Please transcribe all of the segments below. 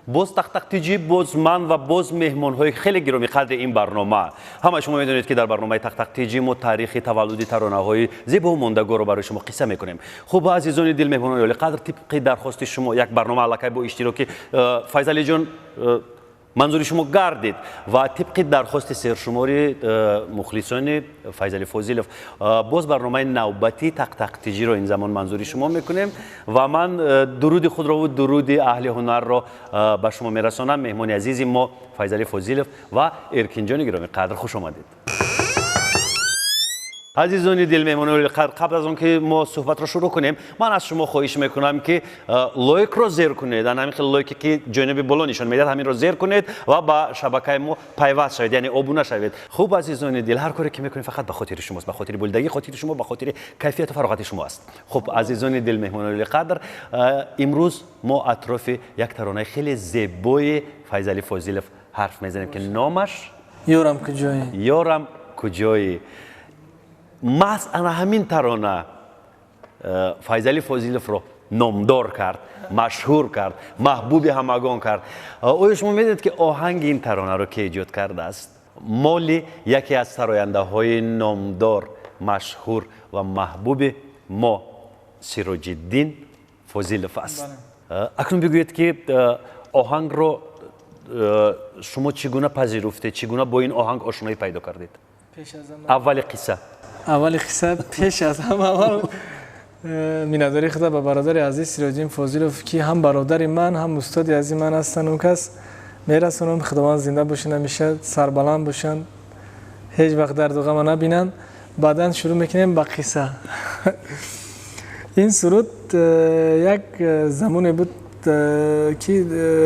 Боз Тақтақ Тиҷӣ, боз ман ва боз меҳмонҳои хеле гиромиқадри ин барнома. Ҳамаи шумо медонед, ки дар барномаи Тақтақ Тиҷӣ мо таърихи таваллуди таронаҳои зебову мондагорро барои шумо қисса мекунем. Хуб, азизони дил, меҳмонони олиқадр, тибқи дархости шумо як барнома аллакай бо иштироки Файзалиҷон манзури шумо гардид ва тибқи дархости сершумори мухлисони Файзали Фозилов боз барномаи навбатии Тақтақ Тиҷиро ин замон манзури шумо мекунем ва ман дуруди худро дуруди аҳли ҳунарро ба шумо мерасонам. Меҳмони азизи мо Файзали Фозилов ва Эркинҷони гиромиқадр, хуш омадед. Азизони дил, меҳмонони қадр, қабл аз он ки мо суҳбатро шурӯъ кунем, ман аз шумо хоҳиш мекунам, ки лайкро зер кунед. Ана ҳамин хел лайке, ки ҷониби боло нишон медиҳад, ҳаминро зер кунед ва ба шабакаи мо пайваст шавед, яъне обуна шавед. Хуб, азизони дил, ҳар коре ки мекунем, фақат ба хотири шумост, ба хотири болидагии хотири шумо, ба хотири кайфияту фароғати шумо аст. Хуб, азизони дил, меҳмонони қадр, имрӯз мо атрофи як таронаи хеле зебои Файзали Фозилов ҳарф мезанем, ки номаш «Ёрам куҷоӣ». «Ёрам куҷоӣ». Маҳз ана ҳамин тарона Файзали Фозиловро номдор кард, машҳур кард, маҳбуби ҳамагон кард. Оё шумо медонед, ки оҳанги ин таронаро ке эҷод кардааст? Моли яке аз сарояндаҳои номдор, машҳур ва маҳбуби мо Сироҷиддин Фозилов аст. Акнун бигӯед, ки оҳангро шумо чӣ гуна пазируфтед, чӣ гуна бо ин оҳанг ошноӣ пайдо кардед? Аввали қисса. Аввали қисса, пеш аз ҳама аввал миннатдории худа ба бародари азиз Сироҷиддин Фозилов, ки ҳам бародари ман, ҳам устоди азизи ман ҳастанд, он кас мерасонам. Худованд зинда бошанд, ҳамеша сарбаланд бошанд, ҳеҷ вақт дарду ғама набинанд. Баъдан шурӯъ мекунем ба қисса. Ин суруд як замоне буд, ки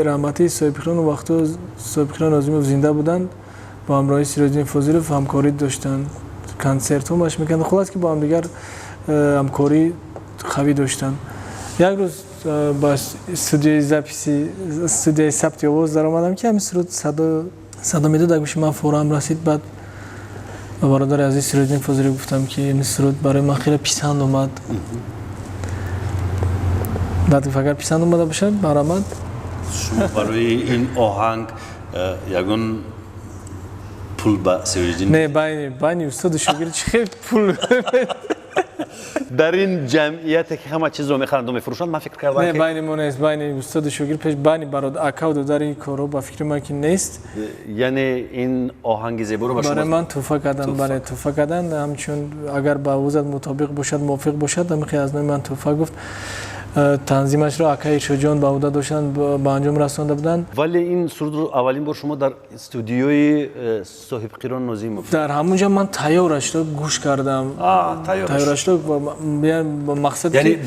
раҳматии Соҳибқирон, вақту Соҳибқирон Нозимов зинда буданд, бо ҳамроҳии Сироҷиддин Фозилов ҳамкорӣ доштанд, консертҳо маш мекарданд. Хулас, ки бо ҳамдигар ҳамкорӣ қавӣ доштанд. Як рӯз ба студияи записи, студияи сабти овоз даромадам, ки ҳамин суруд садо медод, дар гӯши ман форам расид. Баъд ба бародари азиз Сироҷиддин Фозилов гуфтам, ки ин суруд барои ман хеле писанд омад. Баъд гуфт, агар писанд омада бошад, марҳамат. Шумо барои ин оҳанг ягон пул ба Сироҷиддин? Не, байни устоду шогирд чӣ хел пул? Дар ин ҷамъияте, ки ҳама чизро мехаранду мефурӯшанд, ман фикр кардам. Не, байни мо нест, байни устоду шогирд, пеш байни акаву додар ин корҳо, ба фикри ман, ки нест. Яъне ин оҳанги зеборо ба барои ман тӯҳфа карданд. Бале, тӯҳфа карданд. Ҳамчун агар ба овозат мутобиқ бошад, мувофиқ бошад, ҳамихе аз номи ман тӯҳфа, гуфт. Танзимашро акаи Иршодҷон ба ӯҳда доштанд, ба анҷом расонда буданд. Вале ин сурудро аввалин бор шумо дар студиёи Соҳибқирон Нозимов? Дар ҳамон ҷо ман тайёрашро гӯш кардам, тайёрашро, мақсад. Яъне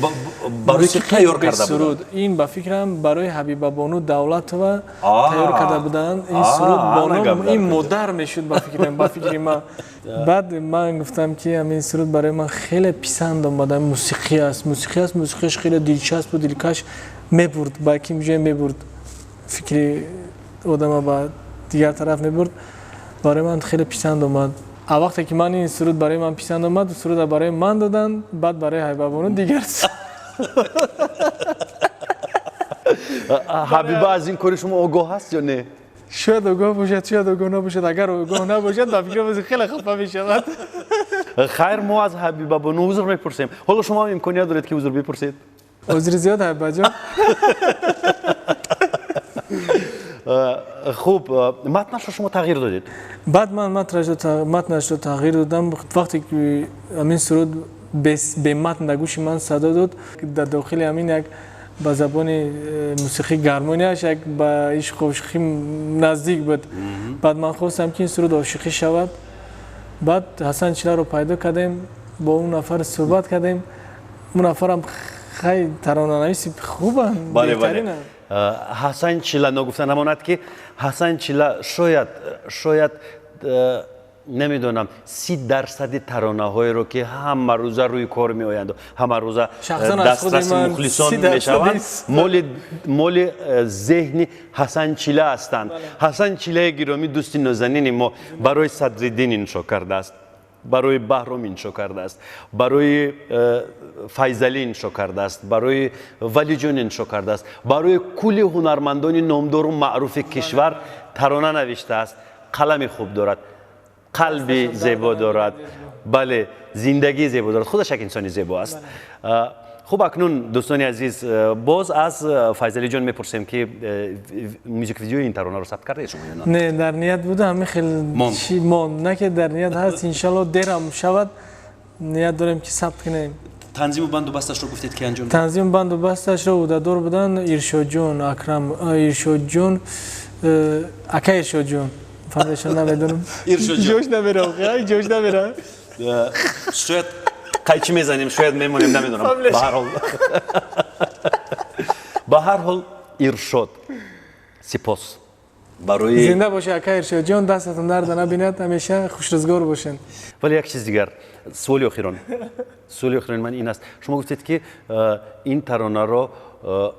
барои ки тайёр карда? Суруд ин, ба фикрам, барои Ҳабибабону Давлатова тайёр карда буданд ин суруд. Боном ин модар мешуд, ба фикрам, ба фикри ман. Баъд ман гуфтам, ки ҳамин суруд барои ман хеле писанд омада, мусиқӣ аст, мусиқӣ аст, мусиқиаш хеле дилчаспу дилкаш, мебурд ба ким ҷое мебурд, фикри одама ба дигар тараф мебурд. Барои ман хеле писанд омад. А вақте ки ман ин суруд барои ман писанд омад, суруда барои ман доданд, баъд барои Ҳабибабону дигар. Ҳабиба аз ин кори шумо огоҳ ҳаст ё не? Шояд огоҳ бошад, шояд огоҳ набошад. Агар огоҳ набошад, ба фикрам, хеле хафа мешавад. Хайр, мо аз Ҳабибабону узр мепурсем. Ҳоло шумо ҳам имконият доред, ки узр бипурсед. Узри зиёд, Ҳабибаҷон. Хуб, матнашро шумо тағйир додед? Баъд ман матнашро тағйир додам. Вақте ки ҳамин суруд бематн дар гӯши ман садо дод, дар дохили ҳамин як ба забони мусиқӣ гармонияш як ба ишқу ошиқӣ наздик буд. Баъд ман хостам, ки ин суруд ошиқӣ шавад. Баъд Ҳасан Чиларо пайдо кардем, бо он нафар суҳбат кардем. Он нафарам хай таронанависи хубанд. Бале, Ҳасан Чила. Ногуфта намонад, ки Ҳасан Чила шояд, намедонам, 30 дарсади таронаҳоеро, ки ҳамарӯза рӯи кор меоянду ҳамарӯза дастраси мухлисон мешаванд, моли зеҳни Ҳасан Чила ҳастанд. Ҳасан Чилаи гиромӣ, дӯсти нозанини мо, барои Садриддин иншо кардааст. Барои Баҳром иншо кардааст, барои Файзалӣ иншо кардааст, барои Валиҷон иншо кардааст, барои кулли ҳунармандони номдору маъруфи кишвар тарона навиштааст. Қалами хуб дорад, қалби зебо дорад, бале, зиндагии зебо дорад, худаш як инсони зебо аст. Хуб, акнун, дӯстони азиз, боз аз Файзалиҷон мепурсем, ки мюзик видеои ин таронаро сабт кардаед шумо ё не? Не, дар ният буда, ҳамин хел монд, на ки дар ният ҳаст. Иншалло, дерам шавад, ният дорем, ки сабт кунем. Танзиму банду басташро гуфтед, ки анҷом Танзиму банду басташро ӯҳдадор буданд Иршодҷон Акрам, Иршодҷон, ака Иршодҷон, фамилияшон намедонам. Иршодҷон. Ҷош намера, ҷош намера. Шояд қайчи мезанем, шояд мемонем, намедонам. Ба ҳар ҳол, Иршод, сипос барои Зинда боша, ака Иршодҷон, дастатон дарда набинад, ҳамеша хушрӯзгор бошед. Вале як чиз дигар, суоли охирон ман ин аст: шумо гуфтед, ки ин таронаро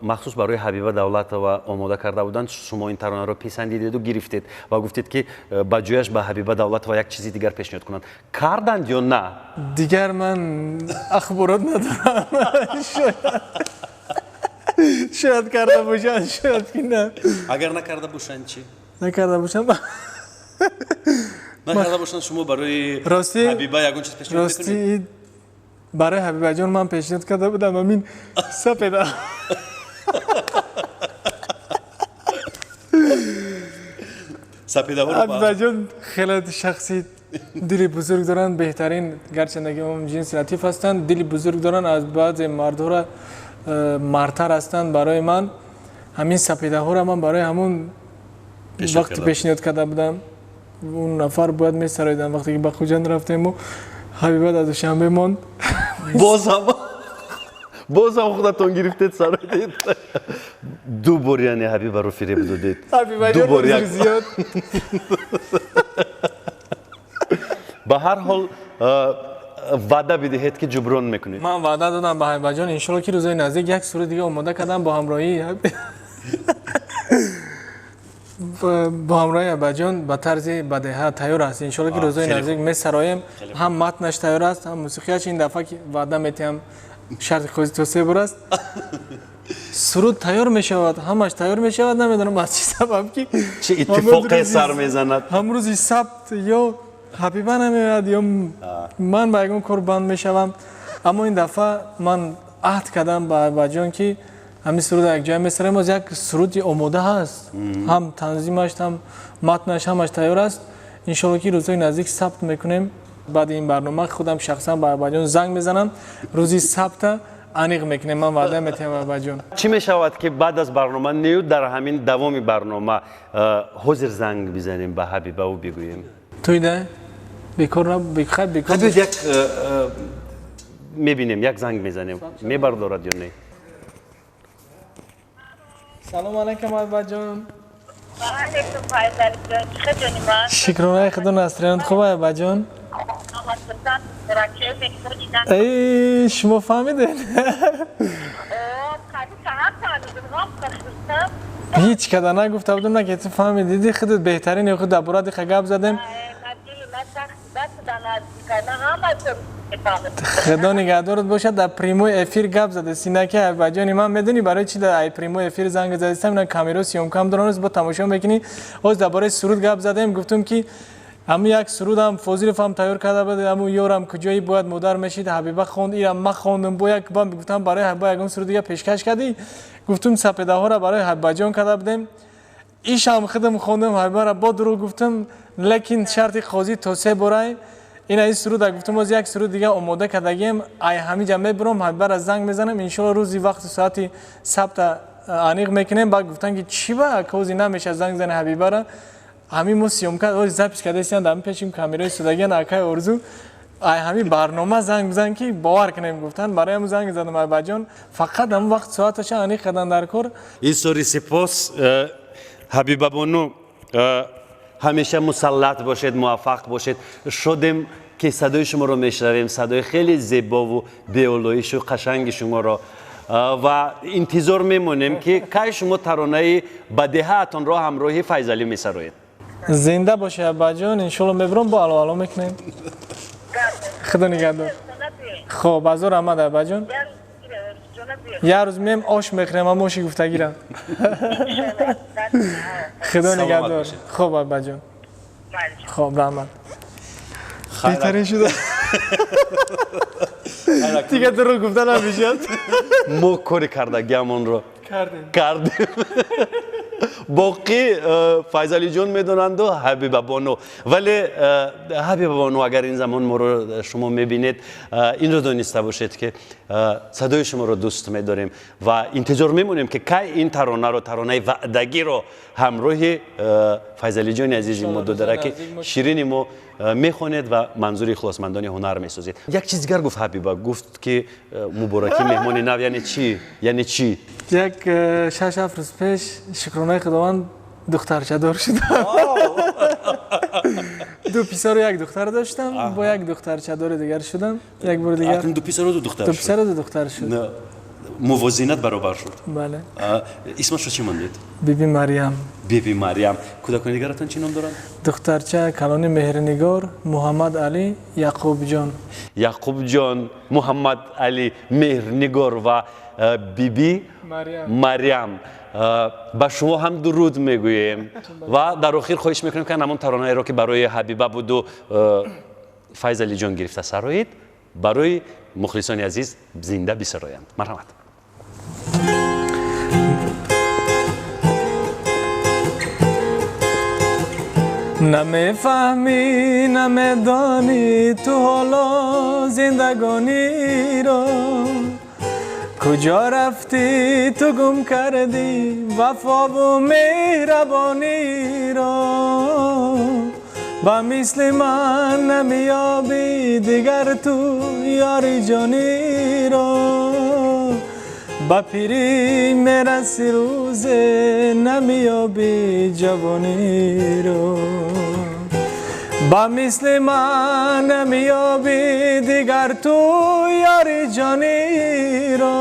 махсус барои Ҳабиба Давлатова омода карда буданд, шумо ин таронаро писандидеду гирифтед ва гуфтед, ки ба ҷояш ба Ҳабиба Давлатова як чизи дигар пешниҳод кунанд. Карданд ё на? Дигар ман ахборот надорам. Шояд карда бошанд, шояд ки на. Агар накарда бошанд чӣ? Накарда бошанд? Накарда бошанд, шумо барои Ҳабиба ягон чиз пешниҳод? Рости, барои Ҳабибаҷон ман пешниҳод карда будам амин сапеда. Сапедаҳоро. Ҳабибаҷон хеле шахси дили бузург доранд, беҳтарин, гарчандаги он ҷинси латиф ҳастанд, дили бузург доранд, аз баъзе мардҳоро мардтар ҳастанд. Барои ман ҳамин сапедаҳоро ман барои ҳамун вақти пешниҳод карда будам, он нафар бояд месароиданд. Вақте ки ба Хуҷанд рафтему Ҳабиба дар Душанбе монд. Боз ҳам худатон гирифтед, сароидед. Ду бор, яъне, Ҳабибаро фиреб додед. Ду бор зиёд. Ба ҳар ҳол, ваъда бидиҳед, ки ҷуброн мекунед. Ман ваъда додам ба Ҳабибаҷон, иншолло, ки рӯзои наздик як суруди дига омода кардам бо ҳамроҳии Ҳабибаҷон, ба тарзи бадеҳа тайёр аст. Иншолло, ки рӯзои наздик месароем. Ҳам матнаш тайёр аст, ҳам мусиқияш. Ин дафъа ки ваъда метиҳам, шарти қози то се бор аст, суруд тайёр мешавад, ҳамаш тайёр мешавад. Намедонам, аз чӣ сабаб ки чӣ иттифоқе сар мезанад. Ҳам рӯзи сабт ё Ҳабиба намеояд, ё ман ба ягон кор банд мешавам. Аммо ин дафъа ман аҳд кардам ба Ҳабибаҷон, ки ҳамин суруда якҷоя месароем. Боз як суруди омода ҳаст, ҳам танзимаш, ҳам матнаш, ҳамаш тайёр аст. Иншолло, ки рӯзҳои наздик сабт мекунем. Баъди ин барнома худам шахсан ба Ҳабибаҷон занг мезанам, рӯзи сабта аниқ мекунем. Ман ваъда метиҳам, Ҳабибаҷон. Чӣ мешавад, ки баъд аз барнома нею дар ҳамин давоми барнома ҳозир занг бизанем ба Ҳабибаву бигӯем? Туйда бекор на, бекор. Як мебинем, як занг мезанем, мебардорад ё не. Салом алайкум, Ҳабибаҷон. Шукронаи худо, Насринат хуб, Ҳабибаҷон. Эй, шумо фаҳмидед? Ҳеҷ када нагуфта будам, на ки ту фаҳмидӣ. Диди, худат беҳтарин. Худ дар бораи диха гап задем. Худо нигаҳдорат бошад. Дар прямой эфир гап зада синаки, Ҳабибаҷони ман. Медонӣ, барои чи дар прямой эфир занг задистам? На, камеро съёмка м дорам, бо тамошо мекунӣ. Ҳоз дар бораи суруд гап задем, гуфтум, ки ҳамун як сурудам Фозиловам тайёр карда буд, ҳамун ёрам куҷои бояд модар мешид, Ҳабиба хонд, ирам ма хондум. Бо як гуфтам, барои Ҳабиба ягон суруд дига пешкаш кардӣ? Гуфтум, сапедаҳоро барои Ҳабибаҷон карда будем, ишам худам хондум, Ҳабибаро бо дурӯғ гуфтум, лекин шарти қозӣ то се борай ина ин суруда гуфтум. Боз як суруд дига омода кардагием, ай ҳамиҷа мебурам, Ҳабибаро занг мезанам, иншолло, рӯзи вақту соати сабта аниқ мекунем. Баъд гуфтам, ки чӣ ба кози намеша занг зани Ҳабибара? Ҳамин мо съёмка ози запись кардастиян, дар пешим камераи судагиан. Акай Орзу, ай ҳамин барнома занг бизан, ки бовар кунем, гуфтан. Барои ҳамн занг задам, Ҳабибаҷон. Фақат ҳамн вақт соаташа аниқ кардан дар кор. Изҳори сипос, Ҳабибабону, ҳамеша мусаллат бошед, муваффақ бошед. Шодем, ки садои шуморо мешунавем, садои хеле зебову беолоишу қашанги шуморо, ва интизор мемонем, ки кай шумо таронаи бадеҳаатонро ҳамроҳи Файзалӣ месароед. Зинда бошед, аббаҷон. Иншолло, мебурам, бо ало ало мекунем. Худо нигаҳдор. Хоб, азор раҳмат, абаҷон. Як рӯз меем, ош мехӯрем, ам оши гуфтагирам. Худо нигаҳдор. Хоб, абаҷон. Хоб, раҳмат. Беҳтарин шуда. Дигар дурӯғ гуфта намешавад. Мо кори кардагиамонро кардем. Боқӣ Файзалиҷон медонанду Ҳабибабону. Вале Ҳабибабону, агар ин замон моро шумо мебинед, инро дониста бошед, ки садои шуморо дӯст медорем ва интизор мемонем, ки кай ин таронаро, таронаи ваъдагиро ҳамроҳи Файзалиҷони азизи мо, додараки ширини мо мехонед ва манзури ихлосмандони ҳунар месозед. Як чиз дигар гуфт Ҳабиба, гуфт, ки мубораки меҳмони нав, яъне чӣ? Яъне чӣ? Як 6-7 рӯз пеш, шукронаи Худованд, духтарчадор шудам. Ду писару як духтар доштам, бо як духтарчадори дигар шудам. Як бори дигар. Ду писару ду духтар. Ду писару ду духтар шуд. Мувозинат баробар шуд. Бале. Исмашро чӣ мондед? Биби Марьям. Биби Марьям. Кӯдакони дигаратон чӣ ном доранд? Духтарча калони Меҳрнигор, Муҳаммад Алӣ, Яқубҷон. Яқубҷон, Муҳаммад Алӣ, Меҳрнигор ва Биби Марьям. Ба шумо ҳам дуруд мегӯем ва дар охир хоҳиш мекунем, ки ҳамон таронаеро, ки барои Ҳабиба буду Файзалиҷон гирифта сароид, барои мухлисони азиз зинда бисароянд. Марҳамат. Намефаҳмӣ, намедонӣ ту ҳоло зиндагониро, куҷо рафтӣ ту, гум кардӣ вафову меҳрабониро, ба мисли ман намеёбӣ дигар ту ёри ҷониро, ба пирӣ мерасӣ рӯзе намеёбӣ ҷавониро, ба мисли ман намеёбӣ дигар ту ёри ҷониро,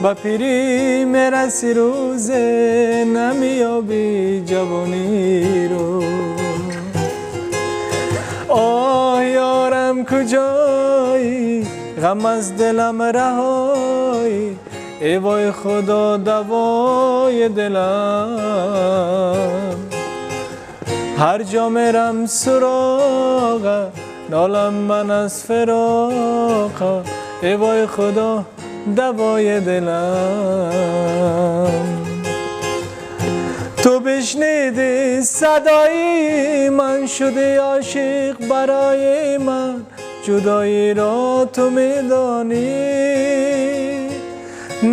ба пирӣ мерасӣ рӯзе намеёбӣ ҷавониро. Оҳ, ёрам, куҷоӣ, ғам аз дилам раҳоӣ, эй вой Худо, давои дилам. Ҳар ҷо мерам суроға, нолам ман аз фироқа, эй вой Худо, давои дилам. Ту бишнидӣ садои ман, шудӣ ошиқ барои ман, ҷудоиро ту медонӣ,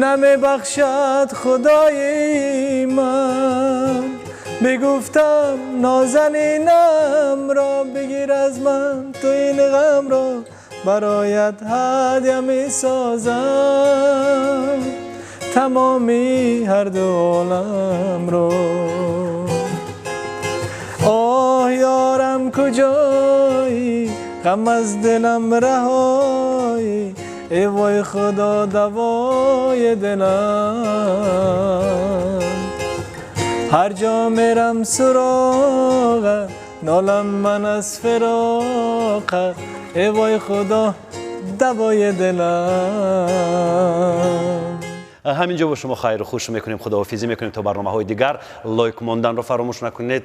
намебахшад Худои ман. Бигуфтам нозанинамро бигир аз ман ту ин ғамро, бароят ҳадя месозам тамоми ҳарду оламро. Оҳ, ёрам, куҷоӣ, ғам аз дилам раҳоӣ, эй вой Худо, давои дилам. Ҳар ҷо мерам суроға, нолам ман аз фироқа, эй вой Худо, давои дилам. Ҳамин ҷо бо шумо хайру хуш мекунем, худоҳофизӣ мекунем то барномаҳои дигар. Лайк монданро фаромӯш накунед,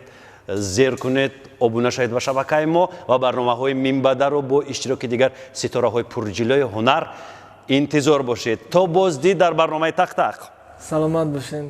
зер кунед, обуна шавед ба шабакаи мо ва барномаҳои минбаъдаро бо иштироки дигар ситораҳои пурҷилои ҳунар интизор бошед. То боздид дар барномаи Тақтақ. Саломат бошед.